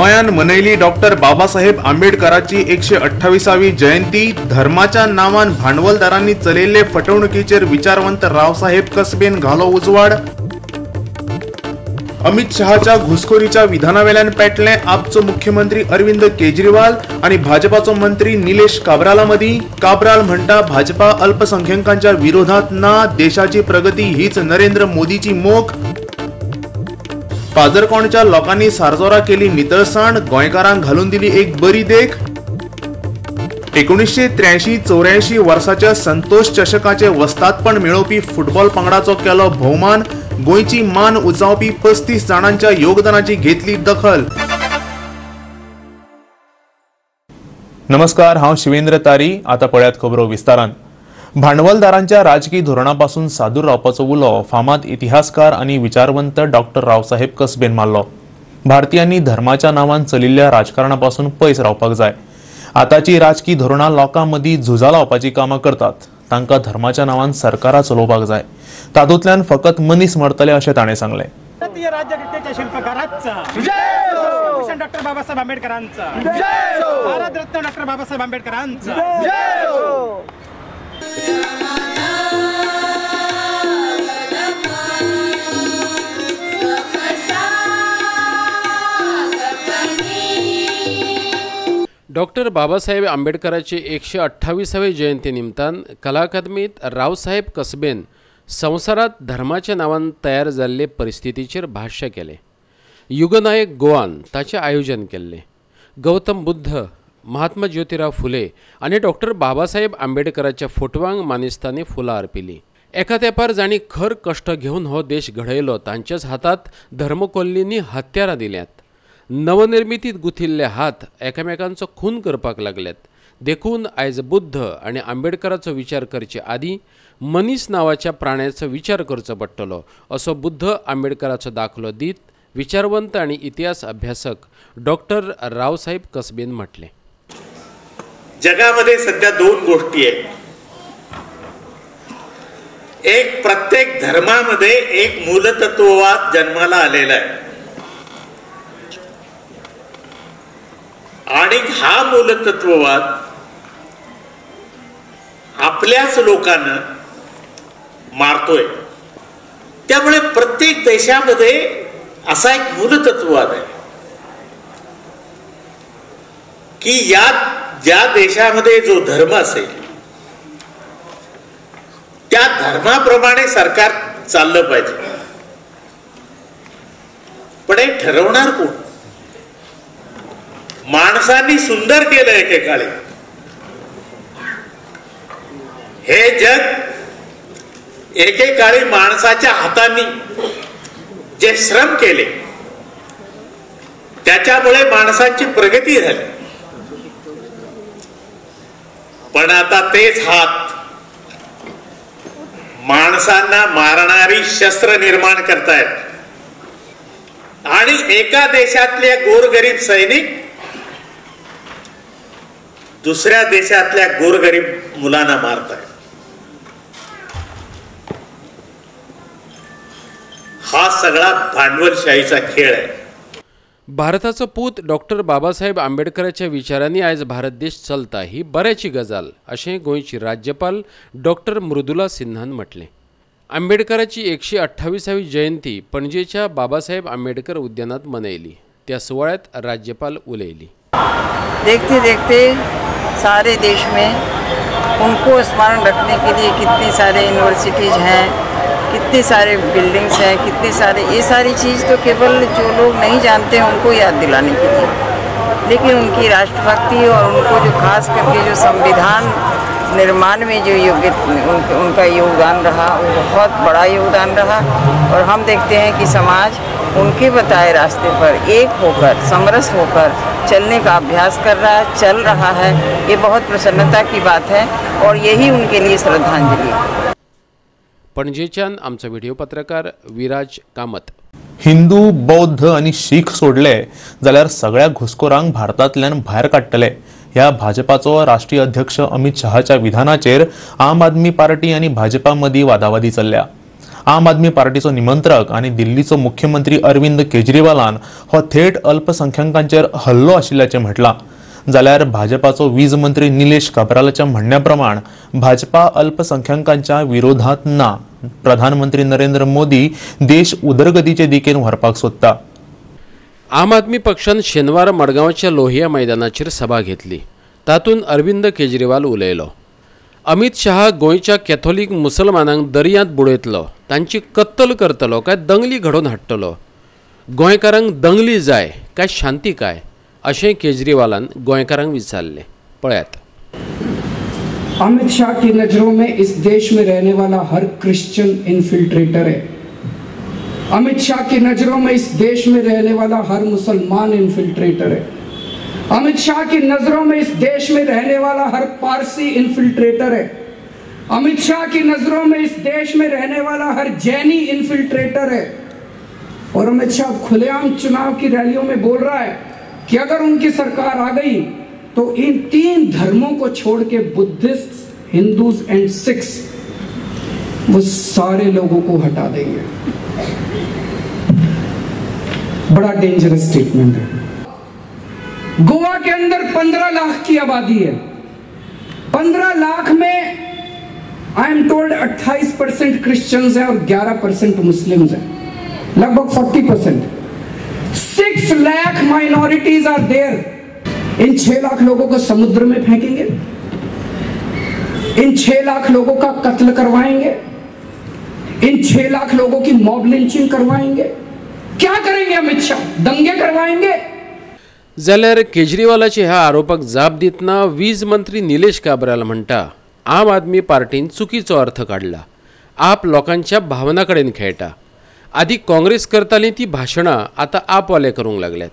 गोंयान मनयली डॉक्टर बाबासाहेब आंबेडकराची 128वी जयंती. धर्माच्या नावान भांडवलदारांनी चलयल्ले फटवणुकीचेर विचारवंत रावसाहेब कसबेन घालो उजवाड. अमित शहाच्या घुसखोरीच्या विधानावेल्यान पेटलें आपचो मुख्यमंत्री अरविंद केजरीवाल आनी भाजपाचो मंत्री निलेश काब्राला मदीं. काब्राल म्हणटा भाजपा अल्पसंख्याकांच्या विरोधात ना, देशाची प्रगती हीच नरेंद्र मोदीची मोख. पाजरकोणच्या लोकांनी सारजोरा केली नितळसाण, गोंयकारांक घालून दिली एक बरी देख. 1983-84 वर्साच्या संतोष चषकाचे वस्तादपण मेळोवपी फुटबॉल पंगडाचो केलो भोवमान. गोंयची मान उंचावपी 35 जाणांच्या योगदानाची घेतली दखल. नमस्कार, हांव शिवेंद्र तारी. आता पळयात खबरो विस्तारान. भांडवलदारांच्या राजकी धोरणापासून सादूर रावपाचो उलो फामाद इतिहासकार आनी विचारवंत डॉक्टर रावसाहेब कसबेन मारलो. भारतीयांनी धर्माच्या नांवान चलिल्ल्या राजकारणापासून पयस रावपाक जाय. आतांची राजकी धोरणां लोकां मदीं झुजां लावपाची कामां करतात. तांकां धर्माच्या नांवान सरकारां चलोवपाक जाय. तातूंतल्यान फकत मनीस मरतले अशें ताणें सांगलें. भारतीय राज्यघटनेच्या शिल्पकारांचा जय, डॉक्टर बाबासाहेब आंबेडकरांचा जय, भारतरत्न डॉक्टर बाबासाहेब आंबेडकरांचा जय. डॉक्टर बाबासाहेब आंबेडकरांचे 128वे जयंती निमतान कला अकादमीत रावसाहेब कसबेन संवसारात धर्माच्या नांवान तयार जाल्ले परिस्थितीचेर भाष्य केलें. युगनायक गोवान ताचें आयोजन केल्लें. गौतम बुद्ध, महात्मा ज्योतिराव फुले आनी डॉक्टर बाबासाहेब आंबेडकराच्या फोटवांक मानेस्तांनी फुलां अर्पिलीं. एका तेंपार जांणी खर कश्ट घेवन हो देश घडयलो तांच्याच हातांत धर्मकोल्लींनी हत्यारां दिल्यांत. नवनिर्मितीत गुथिल्ले हात एकामेकांचो खून करपाक लागल्यात. देखून आयज बुद्ध आनी आंबेडकराचो विचार करचे आदीं मनीस नांवाच्या प्राण्याचो विचार करचो पडटलो असो बुद्ध आंबेडकराचो दाखलो दीत विचारवंत आनी इतिहास अभ्यासक डॉक्टर रावसाहेब कसबेन म्हटलें. जगामध्ये सध्या दोन गोष्टी आहेत. एक, प्रत्येक धर्मामध्ये एक मूलतत्ववाद जन्माला आलेला आहे आणि हा मूलतत्ववाद आपल्याच लोकांना मारतोय. त्यामुळे प्रत्येक देशामध्ये असा एक मूलतत्ववाद आहे की या ज्या देशामध्ये जो धर्म असेल त्या धर्माप्रमाणे सरकार चाललं पाहिजे. पण हे ठरवणार कोण? माणसांनी सुंदर केलं एकेकाळी हे जग. एकेकाळी माणसाच्या हातांनी जे श्रम केले त्याच्यामुळे माणसांची प्रगती झाली. पण आता तेच हात माणसांना मारणारी शस्त्र निर्माण करतायत आणि एका देशातले गोरगरीब सैनिक दुसऱ्या देशातल्या गोरगरीब मुलांना मारतायत. हा सगळा भांडवलशाहीचा खेळ आहे. भारताचो पूत डॉक्टर बाबासाहेब आंबेडकराच्या विचारांनी आयज भारत देश चलता ही बऱ्याची गजाल अशें गोंयची राज्यपाल डॉक्टर मृदुला सिन्हान म्हटलें. आंबेडकराची 128वी जयंती पणजेच्या बाबासाहेब आंबेडकर उद्यानात मनयली. त्या सुवाळ्यात राज्यपाल उलयली. देखते देखते सारे देश में उनको स्मरण रखने के लिए कितने सारे यूनिवर्सिटीज़ हैं, कितने सारे बिल्डिंग्स हैं, कितने सारे, ये सारी चीज़ तो केवल जो लोग नहीं जानते हैं उनको याद दिलाने के लिए, लेकिन उनकी राष्ट्रभक्ति और उनको जो खास करके जो संविधान निर्माण में जो योग्य उनका योगदान रहा वो बहुत बड़ा योगदान रहा. और हम देखते हैं कि समाज उनके बताए रास्ते पर एक होकर, समरस होकर चलने का अभ्यास कर रहा है, चल रहा है. ये बहुत प्रसन्नता की बात है और यही उनके लिए श्रद्धांजलि है. पणजेच्यान आमचो व्हिडिओ पत्रकार विराज कामत. हिंदू, बौद्ध आनी शीख सोडले जाल्यार सगळ्या घुसखोरांक भारतांतल्यान भायर काडटले ह्या भाजपाचो राष्ट्रीय अध्यक्ष अमित शहाच्या विधानाचेर आम आदमी पार्टी आनी भाजपा मदीं वादावादी चल्ल्या. आम आदमी पार्टीचो निमंत्रक आनी दिल्लीचो मुख्यमंत्री अरविंद केजरीवालान हो थेट अल्पसंख्याकांचेर हल्लो आशिल्ल्याचें म्हटलां. जाल्यार भाजपाचो वीज मंत्री निलेश काब्रालाच्या म्हणण्या प्रमाण भाजपा अल्पसंख्याकांच्या विरोधात ना. प्रधानमंत्री नरेंद्र मोदी देश उदरगतीचे दिकेन व्हरपाक सोदता. आम आदमी पक्षान शेनवार मडगांवच्या लोहिया मैदानाचेर सभा घेतली. तातूंत अरविंद केजरीवाल उलयलो. अमित शहा गोंयच्या कॅथोलीक मुसलमानांक दर्यांत बुडयतलो, तांची कत्तल करतलो काय दंगली घडोवन हाडटलो? गोंयकारांक दंगली जाय काय शांती काय, अशें केजरीवालान गोंयकारांक विचारलें. पळयात. अमित शाह की नजरों में इस देश में रहने वाला हर क्रिश्चियन इन्फिल्ट्रेटर है. अमित शाह की नजरों में इस देश में रहने वाला हर मुसलमान इन्फिल्ट्रेटर है. अमित शाह की नजरों में इस देश में रहने वाला हर पारसी इन्फिल्ट्रेटर है. अमित शाह की नजरों में इस देश में रहने वाला हर जैनी इन्फिल्ट्रेटर है. और अमित शाह खुलेआम चुनाव की रैलियों में बोल रहा है कि अगर उनकी सरकार आ गई तो इन 3 धर्मों को छोड़ K Buddhist, Hindus and Sikhs, वो सारे लोगों को हटा देंगे. बड़ा डेंजरस स्टेटमेंट है. गोवा के अंदर 15 लाख की आबादी है. 15 लाख में I am told 28% Christians हैं और 11% मुस्लिम्स हैं, लगभग 40%. 6 lakh minorities are there. In 6 lakh लोगों को समुद्र में फेंकेंगे, इन 6 लाख लोगों का कत्ल करवाएंगे, इन 6 लाख लोगों की मॉब लिंचिंग करवाएंगे. क्या करेंगे अमित शाह? दंगे करवाएंगे? जाल्यार केजरीवालाचे ह्या आरोपाक जाप दितना वीज मंत्री निलेश काब्राल म्हणटा, आम आदमी पार्टीन चुकीचो अर्थ काडला. आप लोकांच्या भावना कडेन खेळटा. आदी काँग्रेस करताली ती भाशणां आतां आपवाले करूंक लागल्यात.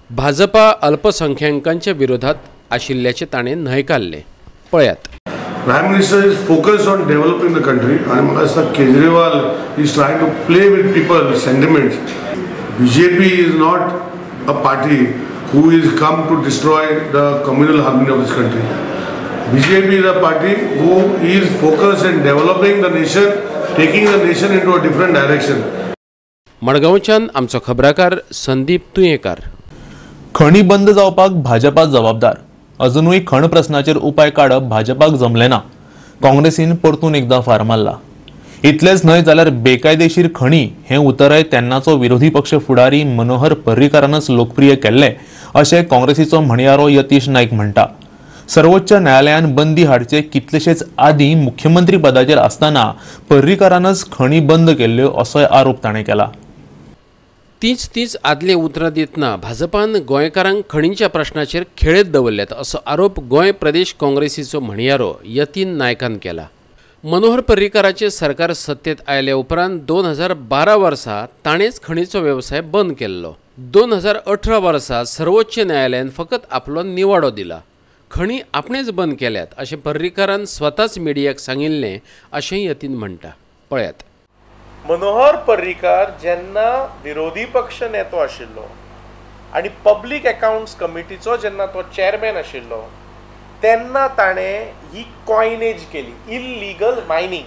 भाजपा अल्पसंख्याकांच्या विरोधात आशिल्ल्याचें ताणें न्हयकारलें. पळयात. Prime Minister is focused on developing the country आणि म्हाका दिसता Kejriwal is trying to play with people sentiments. BJP is not a party who is come to destroy the communal harmony of this country. BJP is a party who is focused in developing the nation, taking the nation into a different direction. मडगांवच्यान आमचो खबराकार संदीप तुयेंकार. खणी बंद जावपाक भाजपा जबाबदार. अजुनूय खण प्रस्नाचेर उपाय काडप भाजपाक जमलें ना. काँग्रेसीन परतून एकदां फार मारला. इतलेंच न्हय जाल्यार बेकायदेशीर खणी हें उतरय तेन्नाचो विरोधी पक्ष फुडारी मनोहर पर्रीकारानच लोकप्रिय केल्लें अशें काँग्रेसीचो म्हणयारो यतीश नायक म्हणटा. सर्वोच्च न्यायालयान बंदी हाडचे कितलेशेच आदीं मुख्यमंत्री पदाचेर आसतना पर्रीकारानच खणी बंद केल्ल्यो असोय आरोप ताणें केला. तीच तीच आदलीं उतरां दितना भाजपान गोंयकारांक खणींच्या प्रश्नाचेर खेळत दवरल्यात असो आरोप गोंय प्रदेश काँग्रेसीचो म्हणयारो यतीन नायकान केला. मनोहर पर्रीकाराचें सरकार सत्तेत आयल्या उपरांत 2012 वर्सा ताणेंच खणीचो वेवसाय बंद केल्लो. 2018 वर्सा सर्वोच्च न्यायालयान फकत आपलो निवाडो दिला. खणी आपणेच बंद केल्यात अशें पर्रीकारान स्वताच मिडियाक सांगिल्लें अशें यतीन म्हणटा. पळयात. मनोहर पर्रीकार जेन्ना विरोधी पक्ष नेतो आशिल्लो आनी पब्लीक अकाउंट्स कमिटीचो जेन्ना तो चेअरमॅन आशिल्लो तेन्ना ताणें ही कॉयनेज केली, इल्लीगल मायनींग.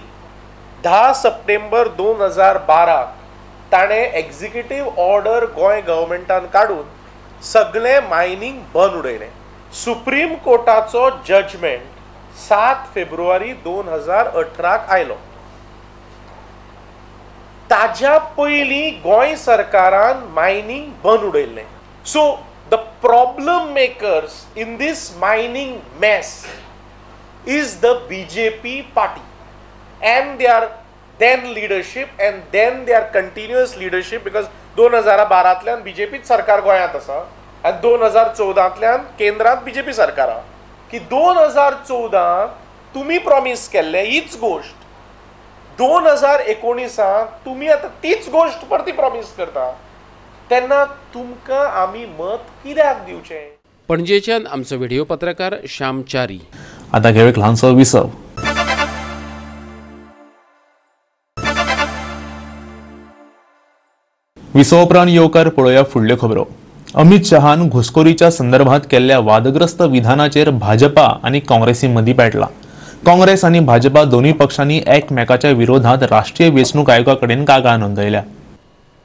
10 सप्टेंबर 2012 ताणें एक्झिक्युटीव ऑर्डर गोंय गव्हर्मेंटान काडून सगळें मायनींग बंद उडयलें. सुप्रीम कोर्टाचो जजमेंट 7 फेब्रुवारी 2018 आयलो. ताज्या पयलीं गोंय सरकारान मायनींग बंद उडयल्लें. So the problem makers in this mining mess is the BJP party and their then leadership and then their continuous leadership, because 2012 बीजेपीच सरकार गोंयांत आसा आनी 2014 केंद्रांत बीजेपी सरकार आसा. की 2014 तुमी प्रॉमीस केल्लें हीच गोश्ट, 2019 तुमी आतां तीच गोश्ट परती प्रॉमीस करता, तेन्ना तुमकां आमी मत कित्याक दिवचें? पणजेच्यान आमचो व्हिडिओ पत्रकार श्याम च्यारी. आतां घेवया एक ल्हानसो विसव. विसव उपरांत येवकार पळोवया फुडल्यो खबरो. अमित शहान घुसखोरीच्या संदर्भात केल्ल्या वादग्रस्त विधानाचेर भाजपा आनी काँग्रेसी मदीं पेटला. काँग्रेस आनी भाजपा दोनूय पक्षांनी एकमेकाच्या विरोधात राष्ट्रीय वेंचणूक आयोगा कडेन कागाळ नोंदयल्या.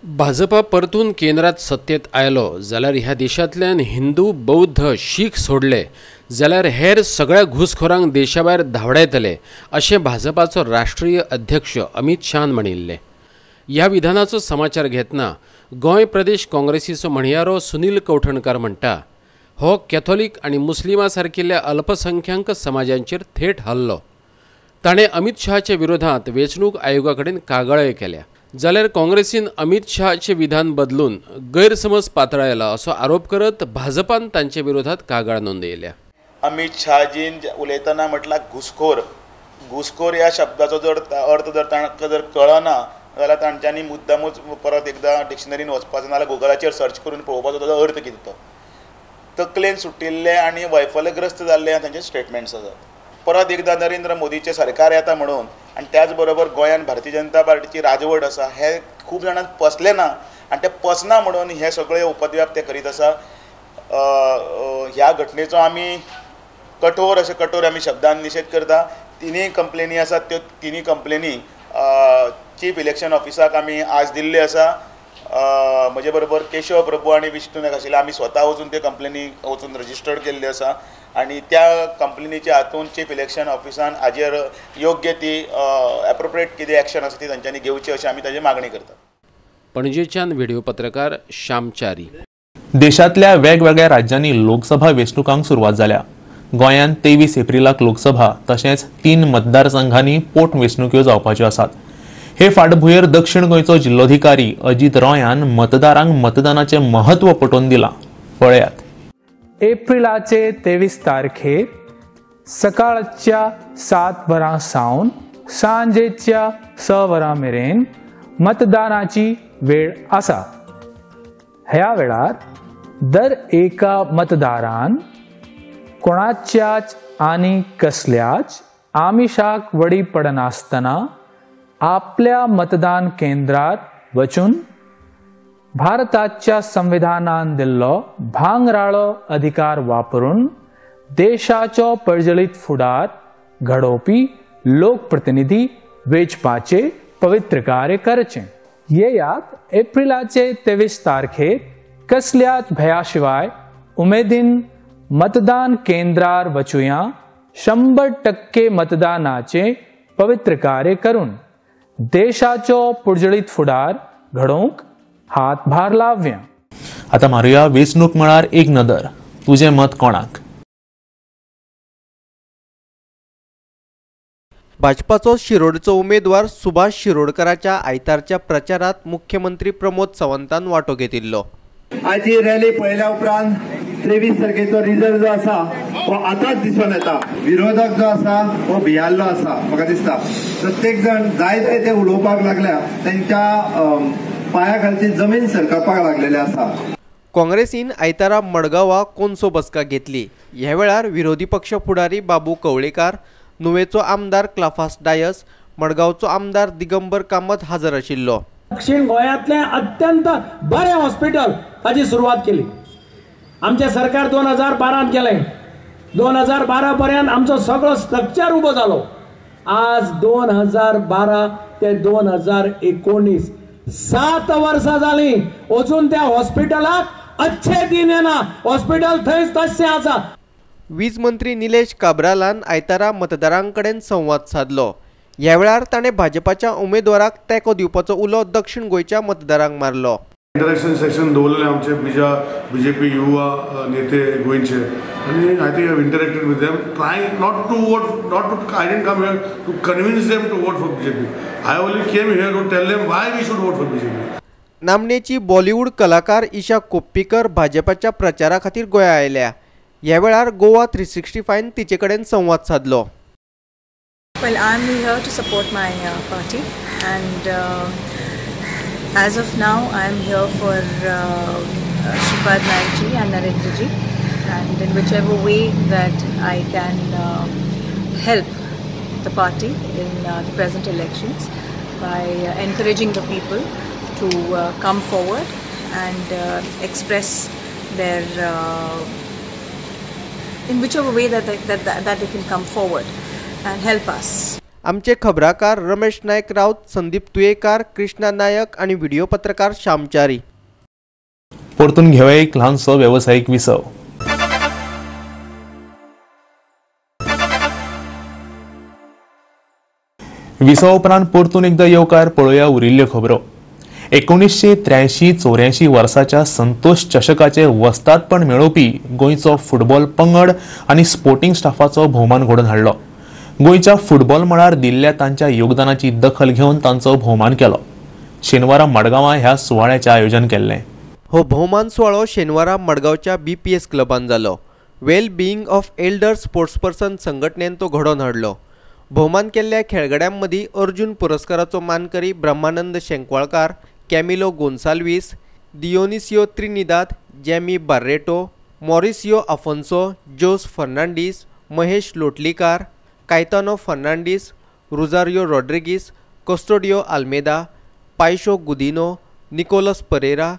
भाजपा परतून केंद्रात सत्तेत आयलो जाल्यार ह्या देशांतल्यान हिंदू, बौद्ध, शीख सोडले जाल्यार हेर सगळ्या घुसखोरांक देशाभायर धांवडायतले अशें भाजपाचो राष्ट्रीय अध्यक्ष अमित शाहन म्हणिल्लें. ह्या विधानाचो समाचार घेतना गोंय प्रदेश काँग्रेसीचो म्हणयारो सुनील कवठणकार म्हणटा, हो कॅथोलीक आनी मुस्लिमा सारकिल्ल्या अल्पसंख्याक समाजांचेर थेट हल्लो. ताणें अमित शहाच्या विरोधात वेंचणूक आयोगा कडेन कागाळय केल्या. जाल्यार काँग्रेसीन अमित शहाचें विधान बदलून गैरसमज पातळायला असो आरोप करत भाजपान तांचे विरोधात कागाळ नोंदयल्या. अमित शहाजीन उलयतना म्हटला घुसखोर. घुसखोर ह्या शब्दाचो जर अर्थ जर तांकां जर कळना जाल्यार तांच्यांनी मुद्दामूच परत एकदां डिक्शनरीन वचपाचो नाजाल्यार गुगलाचेर सर्च करून पळोवपाचो ताजो अर्थ कितें तो. तकलेन सुटिल्ले आनी वैफल्यग्रस्त जाल्ले तांचे स्टेटमेंट्स आसात. परत एकदां नरेंद्र मोदीचें सरकार येता म्हणून आनी त्याच बरोबर गोंयांत भारतीय जनता पार्टीची राजवट आसा हें खूब जाणांक पसलें ना आनी तें पसना म्हणून हे सगळे उपद्व्याप ते करीत आसा. ह्या घटनेचो आमी कठोर अशे कठोर आमी शब्दान निशेध करता. तिनूय कंप्लेनी आसात त्यो तिनूय कंप्लेनी चीफ इलेक्शन ऑफिसाक आमी आज दिल्ली आसा. म्हजे बरोबर केशव प्रभू आनी विष्णू नायक आशिल्ले. आमी स्वता वचून त्यो कंप्लेनी वचून रजिस्टर्ड केल्ल्यो आसा आनी त्या कंप्लेनीच्या हातून चीफ इलेक्शन ऑफिसान हाजेर योग्य ती एप्रोप्रिएट कितें एक्शन आसा ती तांच्यांनी घेवची अशी आमी ताजी मागणी करतात. पणजेच्यान व्हिडिओ पत्रकार श्यामचारी. देशांतल्या वेगवेगळ्या राज्यांनी लोकसभा वेंचणुकांक सुरवात जाल्या. गोंयांत 23 एप्रिलाक लोकसभा तशेंच 3 मतदारसंघांनी पोटवेंचणुक्यो जावपाच्यो आसात. हे फाटभुंयेर दक्षिण गोंयचो जिल्लोधिकारी अजित रॉयान मतदारांक मतदानाचें म्हत्व पटोवन दिलां. पळयात. एप्रिलाचे 23 तारखेर सकाळच्या 7 वरां सावन सांजेच्या 6 वरां मेरेन मतदानाची वेळ आसा. ह्या वेळार दर एका मतदारान कोणाच्याच आनी कसल्याच आमिशाक वडी पडनासतना आपल्या मतदान केंद्रार वचून भारताच्या संविधानान दिल्लो भांगराळो अधिकार वापरून देशाचो प्रज्वलित फुडार घडोवपी लोकप्रतिनिधी वेंचपाचे पवित्र कार्य करचें. येयात एप्रिलाचे 23 तारखेर कसल्याच भंया शिवाय उमेदीन मतदान केंद्रार वचुया, 100% मतदानाचे पवित्र कार्य करून देशाचो प्रज्वलित फुडार घडोवंक हातभार लावया. आता मारुया वेंचणूक मळार एक नदर. तुजें मत कोणाक? भाजपाचो शिरोडचो उमेदवार सुभाष शिरोडकराच्या आयतारच्या प्रचारात मुख्यमंत्री प्रमोद सावंतान वांटो घेतिल्लो. आज ही रॅली पळयल्या उपरांत 23 तारखेचो रिजल्ट जो आसा हो आतांच दिसून येता. विरोधक जो आसा हो भियाल्लो आसा. म्हाका दिसता प्रत्येक जाण जाय जाय ते उलोवपाक लागल्या, तांच्या पाया खालची जमीन सरकपाक लागलेली आसा. काँग्रेसीन आयतारा मडगांवा कोनसो बसका घेतली. ह्या वेळार विरोधी पक्ष फुडारी बाबू कवळेकार, नुवेचो आमदार क्लाफास डायस, मडगांवचो आमदार दिगंबर कामत हजर आशिल्लो. दक्षिण गोंयांतलें अत्यंत बरें हॉस्पिटल ताची सुरवात केली. आमचें सरकार 2012 गेलें. 2012 पर्यंत आमचो सगळो स्ट्रक्चर उबो जालो. आज 2012 ते 2019 7 वर्सां जालीं, अजून त्या हॉस्पिटलाक अच्छे दिन येना. हॉस्पिटल थंयच तशें आसा. वीज मंत्री निलेश काब्रालान आयतारा मतदारांकडेन संवाद सादलो. ह्या वेळार ताणें भाजपाच्या उमेदवाराक तेंको दिवपाचो उलो दक्षिण गोंयच्या मतदारांक मारलो. इंटरेक्शन सेशन दवरलेले आमचे बीजेपी युवा नेते गोंयचे आनी I think I have interacted with them, trying not to vote, not to, I didn't come here to convince them to vote for BJP. I only came here to tell them why we should vote for BJP. नामनेची Bollywood कलाकार ईशा कोप्पीकर भाजपाच्या प्रचारा खातीर गोंया आयल्या. ह्या वेळार गोवा 365 तिचे कडेन संवाद सादलो. Well, I'm here to support my party, and as of now, I'm here for Shripad Naik ji and Narendra ji, and in whichever way that I can help the party in the present elections by encouraging the people to come forward and express their in whichever way that they can come forward and help us. आमचे खबराकार रमेश नायक राऊत, संदीप तुयेकार, कृष्णा नायक आणि video पत्रकार श्यामचारी. परतून घेऊया एक ल्हानसो वेवसायीक विसव. विसवा उपरांत परतून एकदा येवकार पळोवया उरिल्ल्यो खबरो. 1983-84 वर्साच्या संतोष चषकाचे वस्तादपण मेळोवपी गोंयचो फुटबॉल पंगड आनी स्पोर्टिंग स्टाफाचो भोवमान घडोवन हाडलो. गोंयच्या फुटबॉल मळार दिल्ल्या तांच्या योगदानाची दखल घेवन तांचो भोवमान केलो. शेनवारा मडगांवां ह्या सुवाळ्याचें आयोजन केल्लें. हो भोवमान सुवाळो शेनवारा मडगांवच्या BPS क्लबान जालो. Well being of elder sports person संघटनेन तो घडोवन हाडलो. भोवमान केल्ल्या खेळगड्यां मदीं अर्जुन पुरस्काराचो मानकरी Brahmanand Shankwalkar, Camilo Gonsalves, Dionisio Trinidad, Jamie Barreto, Mauricio Afonso, Jose Fernandes, Mahesh Lotlikar, Caetano Fernandes, Rosario Rodrigues, Custodio Almeida, Paisho Godinho, Nicholas Pereira,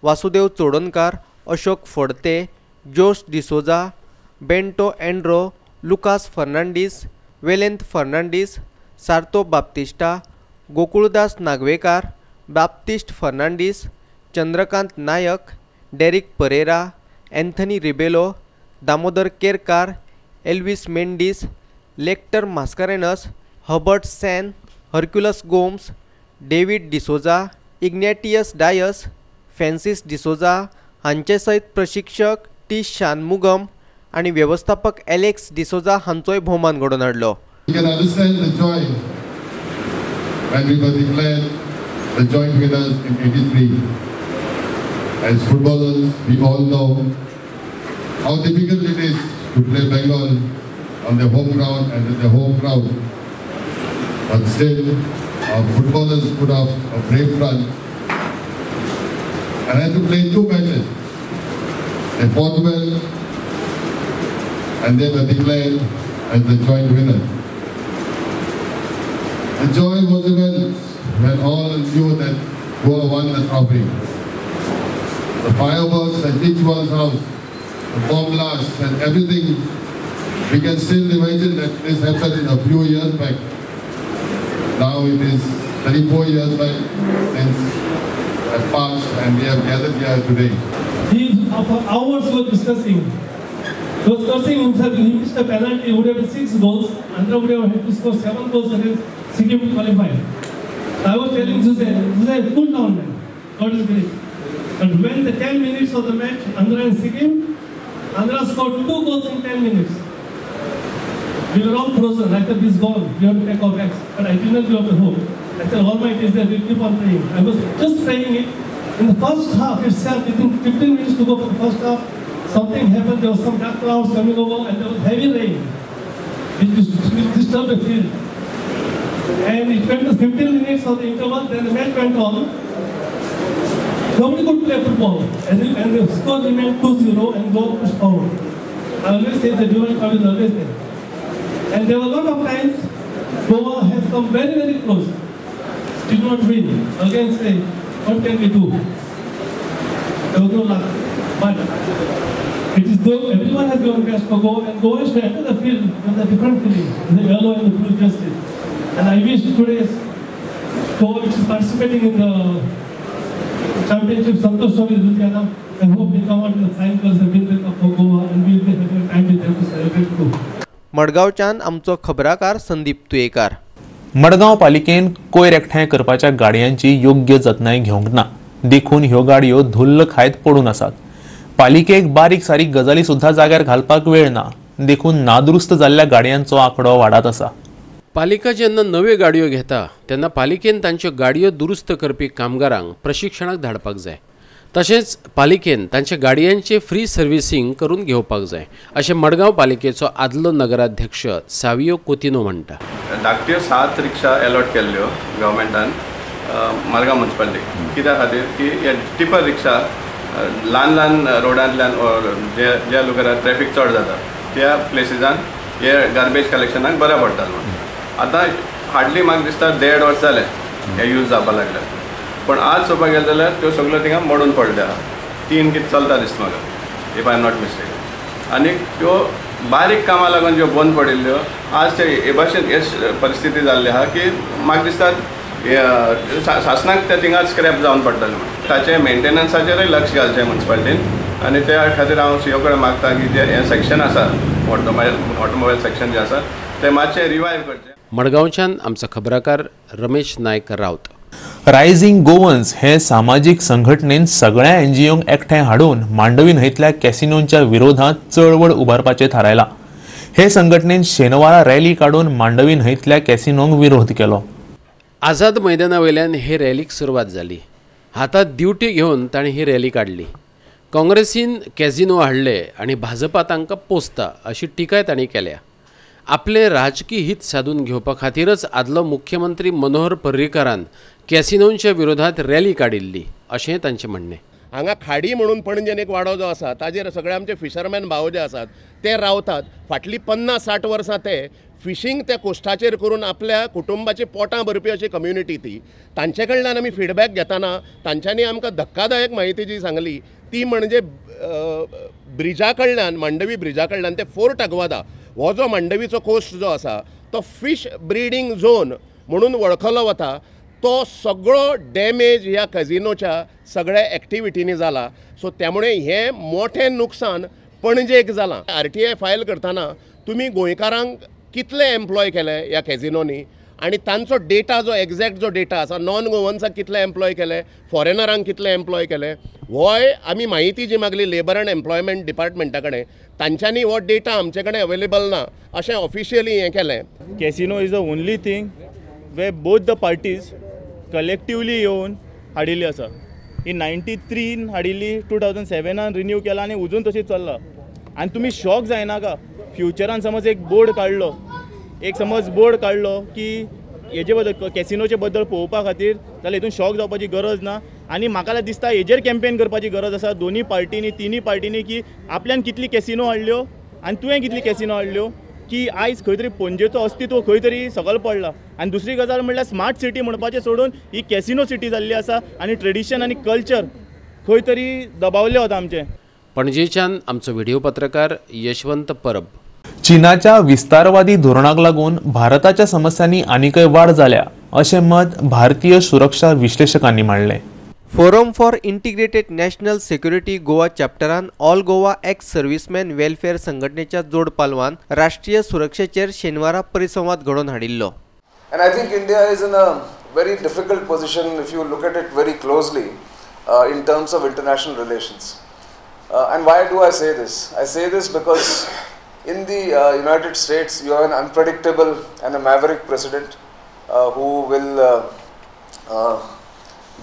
Vasudev Chodankar, Ashok Phadte, Josh D'Souza, Bento Andro, Lucas Fernandes, Velenth Fernandes, Sarto Baptista, Gokuldas Nagvekar, Baptiste Fernandes, Chandrakant Naik, Derek Pereira, Anthony Rebelo, Damodar Kerkar, Elvis Mendes, Lecter Mascarenhas, Herbert Sen, Hercules Gomes, David D'Souza, Ignatius Dias, Francis D'Souza हांचे सयत प्रशिक्षक T Shanmugam आनी वेवस्थापक Alex D'Souza हांचोय भोवमान घडोवन हाडलो. You can understand the joy when we were declared the joint winners in 83. As footballers, we all know how difficult it is to play Bengal on their home ground and with their home crowd. But still, our footballers put up a brave front and had to play 2 matches. They fought well and they were declared as the joint winners. The joy was immense when all knew that Goa won the trophy. The fireworks at each one's house, the bomb blasts and everything, we can still imagine that this happened a few years back. Now it is 34 years back since that passed and we have gathered here today. He, for hours was discussing. He was cursing himself. He missed a penalty. He would have had 6 goals. Andhra would have had to score 7 goals against Sikkim to qualify. I was telling Suzanne, cool down, man. God is great. But when the 10 minutes of the match, Andhra and Sikkim, Andhra scored 2 goals in 10 minutes. We were all frozen. I said, he's gone. We have to take our backs. But I did not give up the hope. I said, Almighty is there. We'll keep on praying. I was just praying it. In the first half itself, within 15 minutes to go for the first half, something happened. There was some dark clouds coming over and there was heavy rain, which disturbed the field. And it went to 15 minutes of the interval, then the match went on. Nobody could play football. And the score remained 2-0 and Goa pushed forward. I always say the divine power is always there. And there were a lot of times Goa has come very, very close. Did not win. Again say, what can we do? There was no luck. But it is though everyone has given best for Goa, and Goa is to enter the field with a different feeling, the yellow and the blue jerseys. And I wish today's Goa, which is participating in the championship, Santosh Trophy Ludhiana, I hope they come out in the finals and win the cup for Goa, and we will be having time with them to celebrate too. मडगांवच्यान आमचो खबराकार संदीप तुयेकार. मडगांव पालिकेन कोयर एकठांय करपाच्या गाडयांची योग्य जतनाय घेवंक ना, देखून ह्यो गाडयो धुल्ल खायत पडून आसात. पालिकेक बारीक सारीक गजाली सुद्धा जाग्यार घालपाक वेळ ना, देखून नादुरुस्त जाल्ल्या गाडयांचो आंकडो वाडत आसा. पालिका जेन्ना नव्यो गाडयो घेता तेन्ना पालिकेन तांच्यो गाडयो दुरुस्त करपी कामगारांक प्रशिक्षणाक धाडपाक जाय. तशेंच पालिकेन तांच्या गाडयांचे फ्री सर्व्हिसिंग करून घेवपाक जाय, अशें मडगांव पालिकेचो आदलो नगराध्यक्ष सावियो कोतिनो म्हणटा. धाकट्यो 7 रिक्षा अलॉट केल्ल्यो गव्हर्मेंटान मडगांव म्युनिसिपालिटीक, कित्या खातीर की हे टिपर रिक्षा ल्हान ल्हान रोडांतल्यान जे ज्या लोकांक ट्रॅफिक चड जाता त्या प्लेसीसान हे गार्बेज कलेक्शनाक बरें पडटा म्हणून. आतां हार्डली म्हाका दिसता 1.5 वर्स जालें हे यूज जावपाक लागल्या, पण आज चोवपाक गेलें जाल्यार त्यो सगळ्यो थिंगा मोडून पडल्या. 3 कितें चलता दिसता म्हाका, if I am not mistake. आनी त्यो बारीक कामां लागून ज्यो बंद पडिल्ल्यो आज ते हे भाशेन हे परिस्थिती जाल्ली आहा की म्हाका दिसता सासणाक ते थिंगाच स्क्रॅप जावन पडटलें म्हूण. ताचें मेंटेनन्साचेरूय लक्ष घालचें म्युनिसिपालिटीन आनी त्या खातीर हांव सीओ कडेन मागता की जें हें सेक्शन आसा ऑटोमोबायल सेक्शन जें आसा तें मातशें रिवायव करचें. मडगांवच्यान आमचो खबराकार रमेश नायक रावत. रायझिंग गोवन्स हे सामाजीक संघटनेन सगळ्या एनजीओंक एकठांय हाडून मांडवी न्हंयतल्या कॅसिनोंच्या विरोधात चळवळ उबारपाचें थारायलां. हे संघटनेन शेनवारा रॅली काडून मांडवी न्हंयतल्या कॅसिनोंक विरोध केलो. आझाद मैदाना वयल्यान हे रॅलीक सुरवात जाली. हातांत दिवटी घेवन तांणी ही रॅली काडली. काँग्रेसीन कॅसिनो हाडले आनी भाजपा तांकां पोसता अशी टिकाय तांणी केल्या. आपलें राजकी हित सादून घेवपा खातीरच आदलो मुख्यमंत्री मनोहर पर्रीकारान कॅसिनोंच्या विरोधात रॅली काडिल्ली अशें तांचें म्हणणें. हांगा खाडी म्हणून पणजेन एक वाडो जो आसा ताजेर सगळे आमचे फिशरमॅन भाव जे आसात ते रावतात. फाटलीं 50-60 वर्सां ते फिशींग त्या कोस्टाचेर करून आपल्या कुटुंबाची पोटां भरपी अशी कम्युनिटी ती. तांचे कडल्यान आमी फिडबॅक घेतना तांच्यांनी आमकां धक्कादायक म्हायती जी सांगली ती म्हणजे ब्रिजा कडल्यान, मांडवी ब्रिजा कडल्यान ते फोर्ट आग्वादा हो जो मांडवीचो कोस्ट जो आसा तो फिश ब्रिडींग झोन म्हणून वळखलो वता. तो सगळो डॅमेज ह्या कॅझिनोच्या सगळ्या एक्टिविटींनी जाला. सो त्यामुळे हें मोठें नुकसान पणजेक जालां. RTI file करतना तुमी गोंयकारांक कितले एम्प्लॉय केले ह्या कॅझिनोनी आनी तांचो डेटा जो एग्जॅक्ट जो डेटा आसा, नॉन गोवन्साक कितले एम्प्लॉय केले, फॉरेनरांक कितले एम्प्लॉय केले, होय आमी म्हायती जी मागली लेबर अँड एम्प्लॉयमेंट डिपार्टमेंटा कडेन, तांच्यांनी हो डेटा आमचे कडेन अवेलेबल ना अशें ऑफिशियली हें केलें. Casino is the only thing way both the parties collectively येवन हाडिल्ली आसा. ही 93 हाडिल्ली, 2007 रिन्यू केला आनी अजून तशी चल्ला. आनी तुमी शॉक जायनाका फ्युचरान समज एक बोर्ड काडलो, एक समज बोर्ड काडलो की हेजे बद्दल कॅसिनोचे बद्दल पळोवपा खातीर जाल्यार हितून शॉक जावपाची गरज ना. आनी म्हाका दिसता हेजेर कॅम्पेन करपाची गरज आसा दोनी पार्टींनी, तिनी पार्टींनी, की आपल्यान कितली कॅसिनो हाडल्यो आनी तुवें कितली कॅसिनो हाडल्यो, की आयज खंय तरी पणजेचो अस्तित्व खंय तरी सकयल पडला. आनी दुसरी गजाल म्हणल्यार स्मार्ट सिटी म्हणपाचें सोडून ही कॅसिनो सिटी जाल्ली आसा आनी ट्रेडिशन आनी कल्चर खंय तरी दबावलें वता आमचें. पणजेच्यान आमचो व्हिडिओ पत्रकार यशवंत परब. चीनाच्या विस्तारवादी धोरणाक लागून भारताच्या समस्यांनी आनीकय वाड जाल्या अशें मत भारतीय सुरक्षा विश्लेषकांनी मांडलें. Forum for integrated national security Goa चॅप्टरान all Goa ex serviceman welfare संघटनेच्या जोड पालवान राष्ट्रीय सुरक्षेचेर शेनवारा परिसंवाद घडोवन हाडिल्लो. And I think India is in a very difficult position if you look at it very closely in terms of international relations. And why do I say this? I say this because in the United States you have an unpredictable and a maverick president who will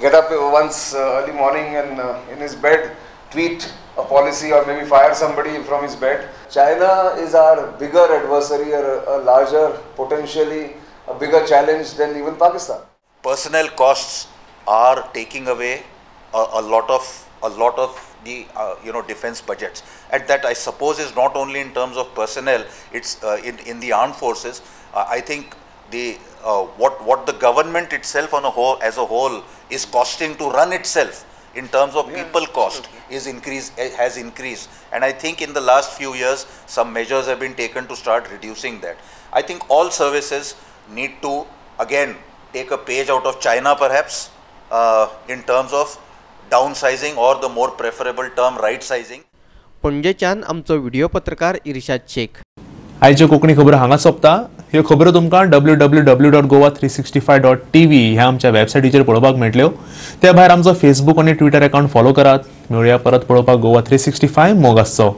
get up once early morning and in his bed tweet a policy or maybe fire somebody from his bed. China is our bigger adversary or a larger, potentially a bigger challenge than even Pakistan. Personnel costs are taking away a lot of the defense budgets, and that I suppose is not only in terms of personnel, it's in the armed forces. I think the what the government itself on a whole, as a whole, is costing to run itself in terms of people cost is has increased, and I think in the last few years some measures have been taken to start reducing that. I think all services need to again take a page out of China perhaps in terms of downsizing or the more preferable term right sizing. पणजेच्यान आमचो video पत्रकार इर्शाद शेख. आयच्यो कोंकणी खबरो हांगा सोंपता. ह्यो खबरो तुमकां www.goa365.tv ह्या आमच्या वेबसायटीचेर पळोवपाक मेळटल्यो. त्या भायर आमचो फेसबूक आनी ट्विटर अकाउंट फॉलो करात. मेळुया परत पळोवपाक गोवा 365. मोग आसचो.